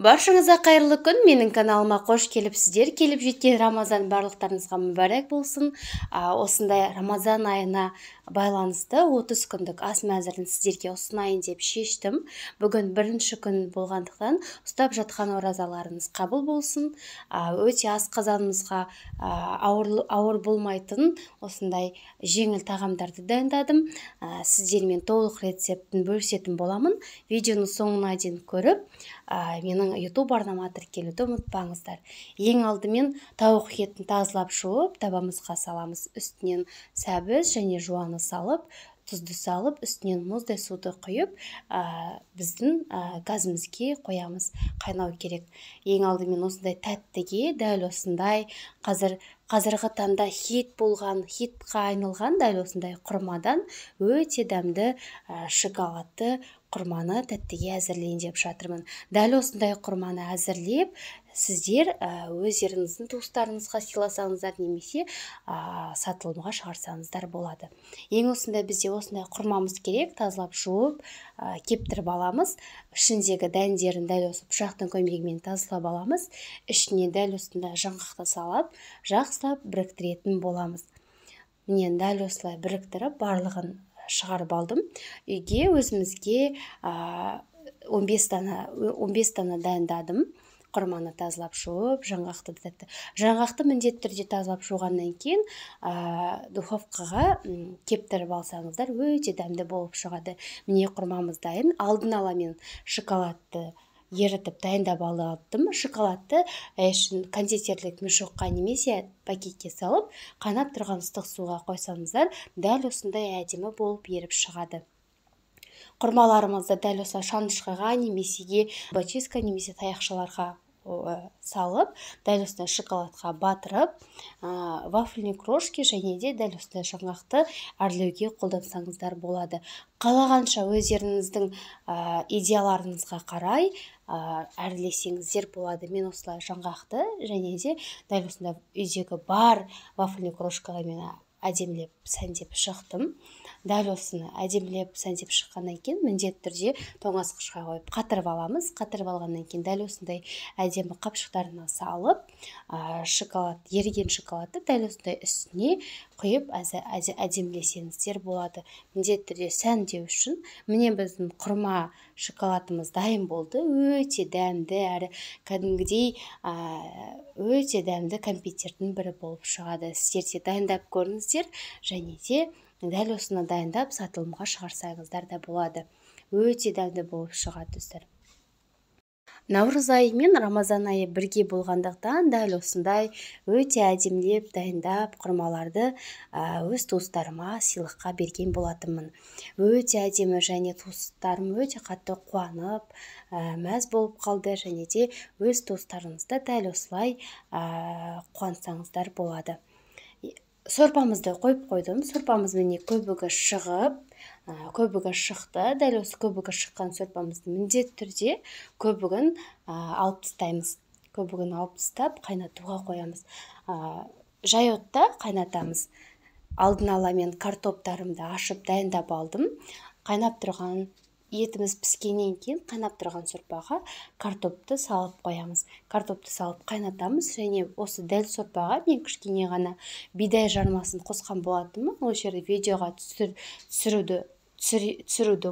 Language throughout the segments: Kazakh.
Баршаңызға қайырлы күн, менің каналыма қош келіпсіздер. Келіп жеткен Рамазан барлықтарыңызға мүбәрәк болсын. Осындай Рамазан айына байланысты 30 күндік ас мәзірін сіздерге ұсынайын деп шештім. Бүгін бірінші күн болғандықтан ұстап жатқан оразаларыңыз қабыл болсын. Өте ас қазанымызға ауыр болмайтын осындай жеңіл тағамдарды дайындадым. Сіздермен толық рецептін бөлісетін боламын. Видеоның соңына дейін көріп, менің YouTube арнама тіркелуді ұмытпаңыздар. Ең алдымен тауық етін тазалап жуып, табамызға саламыз. Үстінен сәбіз және жуаны салып, тұзды салып, үстінен мұздай суды құйып, біздің газымызге қоямыз. Қайнау керек. Ең алдымен осындай тәттіге дәл осындай қазіргі таңда хит болған, хитқа айналған дәл осындай құрмадан өте дәмді шоколадты құрманы тәттіге әзірлейін деп жатырмын. Дәл осындай құрманы әзірлеп, сіздер өздеріңіздің туыстарыңызға сыйласаңыздар немесе сатылымға шығарсаңыздар болады. Ең осындай бізде осындай құрмамыз керек, тазалап жуып, кептіріп аламыз. Ішіндегі дәндерін дәл осы пышақтың көмегімен тазалап аламыз. Ішіне дәл осындай жаңғақты салып, жақсылап біріктіретін боламыз. Міне, дәл осылай біріктіріп барлығын шығарып алдым. Үйге өзімізге 15 дана дайындадым. Құрманы тазалап жуып, жаңғақты тәтті. Жаңғақты міндетті түрде тазалап жуғаннан кейін духовкаға кептіріп алсаңыздар өте дәмді болып шығады. Міне, құрмамыз дайын. Алдын ала мен шоколадты ерітіп дайындап алдым. Шоколадты кондитерлік мешокқа немесе пакетке салып, қайнап тұрған ыстық суға қойсаңыздар, дәл осындай әдемі болып еріп шығады. Құрмаларымызды дәл осылай шанышқыға немесе бачиска немесе таяқшаларға салып, дәл осындай шоколадқа батырып, вафельный крошки және де дәл осындай жаңғақты әрлеуге қолдансаңыздар болады. Қалағанша өздеріңіздің идеяларыңызға қарай әрлесеңіздер болады. Мен осылай жаңғақты және де дәл осындай үйдегі бар вафельный крошкаға мен әдемілеп сәндеп шықтым. Дәл осыны әдемілеп сәндеп шыққаннан кейін міндетті түрде тоңазытқышқа қойып қатырып аламыз. Қатырып алғаннан кейін дәл осындай әдемі қапшықтарына салып, шоколад, еріген шоколадты дәл осындай үстіне құйып әдемілесеңіздер болады. Міндетті түрде сәндеу үшін. Міне, біздің құрма шоколадымыз дайын болды. Өте дәмді әрі кәдімгідей өте дәмді кәмпиттердің бірі болып шығады. Сіздер де дайындап көріңіздер және де дәл осыны дайындап сатылымға шығарсаңыздар да болады. Өте дәмді болып шығады, достар. Наурыз айы мен Рамазан айы бірге болғандықтан дәл осындай өте әдемілеп дайындап құрмаларды өз туыстарыма сыйлыққа берген болатынмын. Өте әдемі және туыстарым өте қатты қуанып, мәз болып қалды және де өз туыстарыңызды дәл осылай қуантсаңыздар болады. Сорпамызды қойып қойдым. Сорпамыз міне көбігі шығып, көбігі шықты. Дәл осы көбігі шыққан сорпамызды міндетті түрде көбігін алып тастаймыз. Көбігін алып тастап қайнатуға қоямыз. Жай отта қайнатамыз. Алдын ала мен картоптарымды ашып дайындап алдым. Қайнап тұрған етіміз піскеннен кейін қайнап тұрған сорпаға картопты салып қоямыз. Картопты салып қайнатамыз және осы дәл сорпаға мен кішкене ғана бидай жармасын қосқан болатынмын. Ол жерде видеоға түсіруді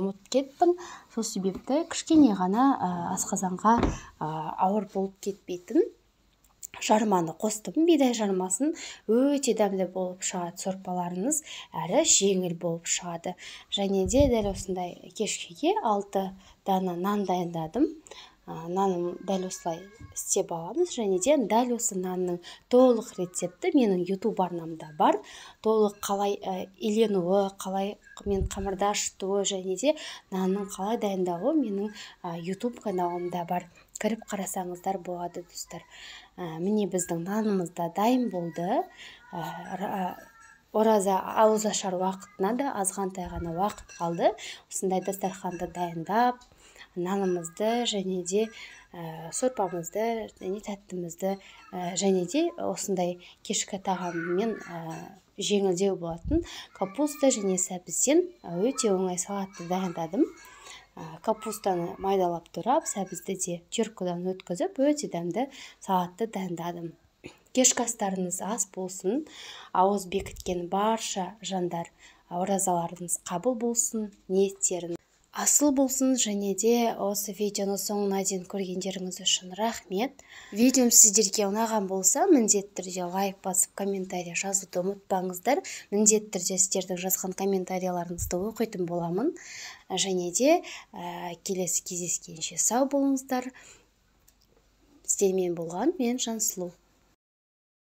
ұмытып кетіппін. Сол себепті кішкене ғана асқазанға ауыр болып кетпейтін жарманы қостым. Бидай жармасын өте дәмді болып шығады сорпаларыңыз, әрі жеңіл болып шығады. Және де дәл осындай кешкіге 6 дана нан дайындадым. Нанын дәл осылай істеп аламыз. Және де дәл осы нанның толық рецепті менің YouTube арнамда бар. Толық қалай иленуі, қалай мен қамырды ашытуы және де нанның қалай дайындалуы менің YouTube каналымда бар. Кіріп қарасаңыздар болады, достар. Міне, біздің нанымыз да дайын болды. Ораза ауызашар уақытына да азғантай ғана уақыт қалды. Осындай дастарханды дайындап, нанымызды және де сорпамызды және тәттімізді және де осындай кешкі тағаммен жеңілдеу болатын капуста және сәбізден өте оңай салатты дайындадым. Капустаны майдалап турап, сәбізді де теркадан өткізіп, өте дәмді салатты дайындадым. Кешкі астарыңыз ас болсын. Ауыз бекіткен барша жандар, оразаларыңыз қабыл болсын, ниеттеріңіз асыл болсын. Және де осы видеоны соңына дейін көргендеріңіз үшін рахмет. Видеом сіздерге ұнаған болса, міндетті түрде лайк басып, комментарий жазуды ұмытпаңыздар. Міндетті түрде сіздердің жазған комментарияларыңызды оқитын боламын. Және де келесі кездескенше сау болыңыздар. Сіздермен болған мен, Жансұлу.